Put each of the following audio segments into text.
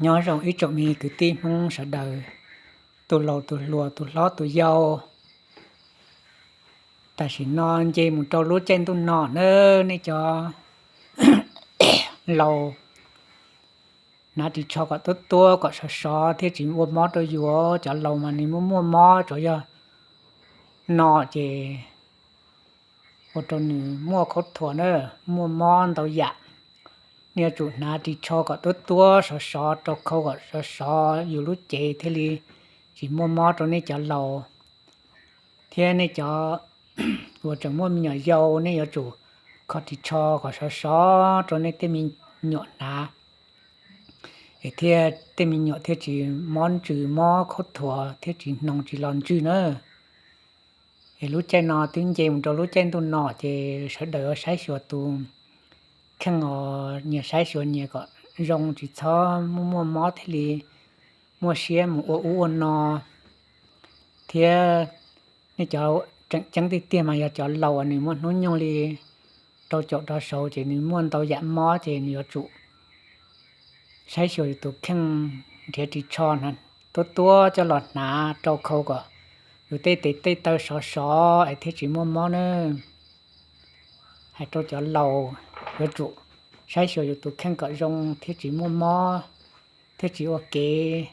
Nyob zoo ib tsoom me kwv tij Hmoob sawv daws, tus laus tus hluas tus hlob tus yau. Tam sim no nce mus rau lub caij ntuj no nawb, nej cov laus hnav ris tsho kom tuab tuab kom sov sov thiaj tsis ua mob rau yus. Cov laus mas nws muaj muaj mob, tsuas yog no ces ua rau nws muaj khaub thuas na, muaj mob ntau yam. Nej yuav tsum hnav ris tsho kom tuab tuab sov sov, rau khau kom sov sov yus lub cev thiaj li tsis muaj mob rau nej cov laus. Thiab nej cov uas tseem muaj me nyuam yau, nej yuav tsum kho ris tsho kom sov sov rau nej tej me nyuam hnav, es thiaj tej me nyuam thiaj tsis mob ntsws mob khaub thuas thiab tsis hnoos tsis los ntsws na. Es lub caij no twb nce mus rau lub caij ntuj no ces sawv daws yuav saib xyuas tus kheej os, nyias saib xyuas nyias kom zoo, tsis txhob muaj muaj mob thiaj li muaj siab mus ua ub ua no. Thiab nej cov tseem ceeb tiag tiag mas yog cov laus uas nws muaj hnub nyoog li rau caum rau saud ces nws muaj ntau yam mob ces nws yuav tsum saib xyuas yus tus kheej, nrhiav ris tsho tuab tuab coj los hnav rau khau kom yus tej tes tej taw sov sov es thiaj tsis muaj mob na. Hais rau cov laus, yuav tsum saib xyuas yus tus kheej kom zoo thiaj tsis muaj mob, thiaj tsis ua kev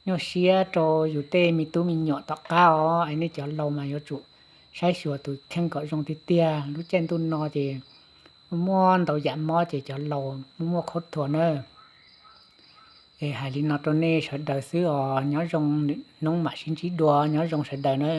nyuaj siab rau yus tej me tub me nyuam tom qab os. Es nej cov laus mas yuav tsum saib xyuas tus kheej kom zoo tiag tiag. Lub caij ntuj no ces muaj ntau yam mob ces cov laus muaj muaj khaub thuas na. Es hais li no rau nej sawv daws xwb os, nyob zoo, lwm hnub mam sib ntsib dua, nyob zoo sawv daws na.